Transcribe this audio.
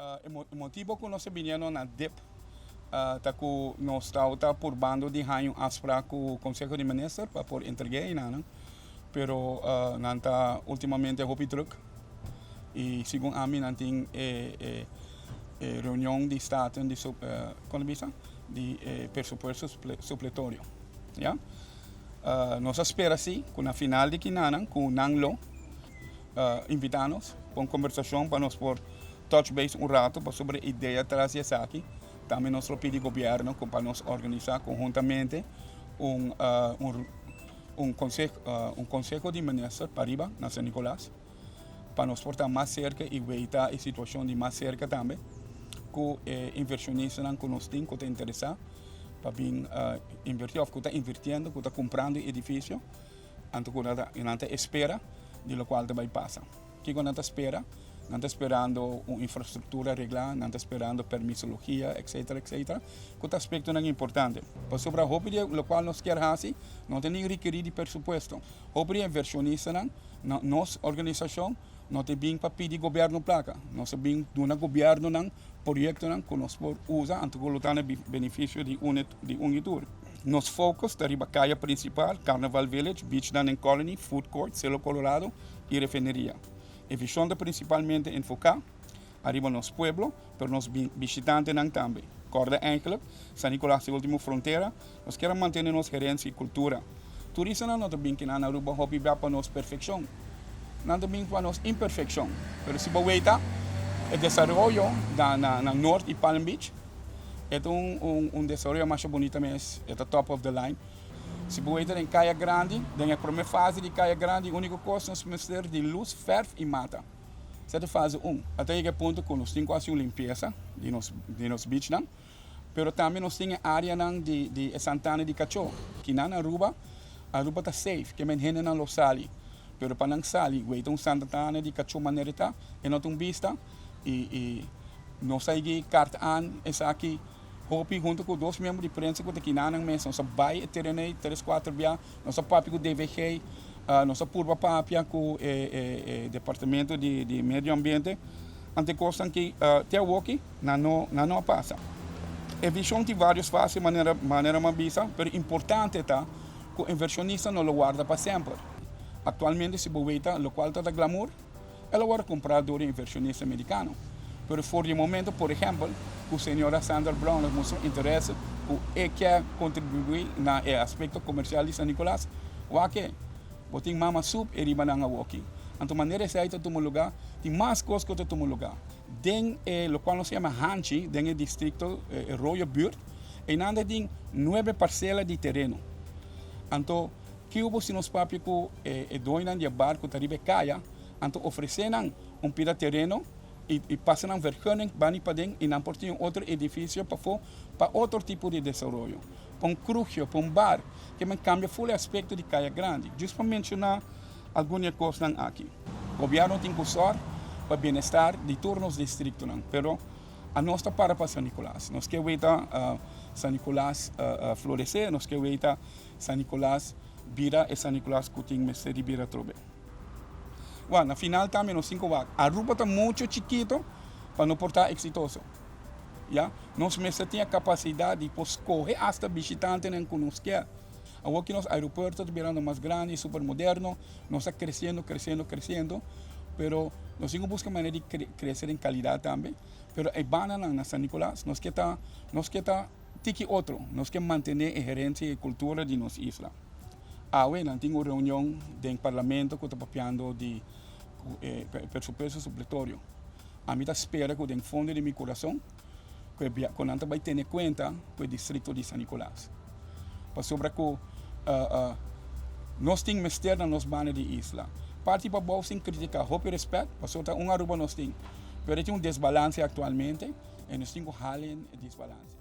E motibo ku nos ta biniendo na dip ta ku nos tabata purbando di haña un afsprak ku Konseho di Minister pa por entreg'é einanan, pero nan ta ultimamente hopi druk i segun ami nan tin e reunion di Staten di kon ta bisa di e presupuesto supletorio ya. Nos a spera si ku na final di kinanan ku nan lo Invitá nos pa un kombersashon pa nos por touch base un rato pasobra e idea tras di esaki. Tambe nos lo pidi gobièrnu ku pa nos organisá konhuntamente un un un konseho di minister pariba na San Nicolas pa nos por ta mas serka i weita e situashon di mas serka tambe ku e invershonistanan ku nos tin ku ta interesá pa bin invertí òf ku ta invirtiendo ku ta kumprando e edifisio. Anto ku nan ta espera di lokual ta bai pasa. Kiko nan ta spera? Nan ta sperando un infrastruktura reglá, nan ta sperando permisologia, etcetera, etcetera, ku ta aspektonan importante. Pasobra hopi di lokual nos kier hasi no ta ni rekerí di persupuesto. Hopi di e invershonistanan na nos organisashon no ta bin pa pidi gobièrnu plaka. Nos ta bin duna gobièrnunan proyektonan ku nos por usa anto ku lo ta na benefisio di un i tur. Nos focus ta riba kaya prinsipal, Carnival Village, Beach Dunning Colony, Food Court, Selo Colorado i refineria. E vishon ta prinsipalmente enfoká ariba nos pueblo, pero nos bishitantenan tambe. Kòrda eigenlijk, San Nicolas ta e ultimo frontera, nos kier a mantene nos herensia i kultura. Turistanan no ta bin kinan Aruba hopi bia pa nos perfekshon, nan ta bin pa nos imperfekshon. Pero si bo weita e desaroyo na Noord i Palm Beach, E ta un desaroyo masha bunita mes, e ta top of the line. Si bo weta den Kaya Grandi, den e prome fase di Kaya Grandi, uniko kos nos mester di lus, ferf i mata. Esei ta fase un. A ta yega e punto ku nos tin ku hasi un limpiesa di nos di nos beachnan, pero tambe nos tin e areanan di di e santana di kachó. Kinan Aruba, Aruba ta safe, ke men hendenan lo sali, pero pa nan sali weta un santana di kachó manera e ta, e no ta un bista i i. Nos a yegi kart aan esaki hopi hunto ku dos miembro di prensa ku ta kinanan mes. Nos a bai e tereno ei tres kuater bia. Nos a papia ku DVG, nos a purba papia ku e departamento di medio ambiente. Ante kosnan ki te awoki nan no nan no a pasa. E vishon tin varios fase manera manera mi a bisa, pero importante ta ku invershonista no lo warda pa semper. Aktualmente si bo weta lokual ta ta Glamour. El a wòrdu kumprá dor di invershonista merikano. Pero for di e momento, por ehèmpel, ku señora Sandra Brown a mustra interes ku e ke kontribuí na e aspekto komersial di San Nicolas, wak e, bo tin mama sup e riba nan awoki. Anto manera esei ta tuma lugá, tin mas kos ku ta tuma lugá. Den e lokual nos yama Hanchi, den e distrikto, e Royo Buurt, einan ta tin nuebe parsela di tereno. Anto. Kiubo si nos papia ku e doñonan di e bar ku ta riba e kaya, anto ofresé nan un pida tereno i pasa nan vergunning bani paden i nan por tin un otro edifisio pafó pa otro tipo di desaroyo, pa un krugio, pa un bar, ke men kambia ful e aspekto di kaya grandi. Djis pa menshoná algun di e kosnan aki. Gobièrnu tin ku sòr pa bienestar di tur nos distriktonan, pero anos ta para pa San Nicolas. Nos ke weta San Nicolas floresé, nos ke weta San Nicolas bira e San Nicolas cu tin mester di bira atrobe. Wak, na final tambe nos tin cu wak, Aruba ta mucho chikito pa no por ta exitoso. Ya, nos mester tin e capacidad di por scoge hasta bishitantenan cu nos kier. Awor cu nos aeropuerto ta birando mas grandi y super moderno, nos ta creciendo, creciendo, creciendo, pero nos tin cu busca manera di crece den calidad tambe. Pero e bandanan na San Nicolas, nos kier ta, nos kier ta. Tiki otro, nos ke mantené e herensia i e kultura di nos isla. Awe nan tin un reunion den parlamento ku ta papiando di e presupuesto supletorio. Ami ta spera ku den fondo di mi kurason ku e ku nan ta bai tene kuenta ku e distrikto di San Nicolas. Pasobra ku nos tin mester na nos banda di isla. Parti pabou sin kritiká, hopi rèspèt, pasobra ta un Aruba nos tin. Pero e tin un desbalanse aktualmente i nos tin ku halen e desbalanse.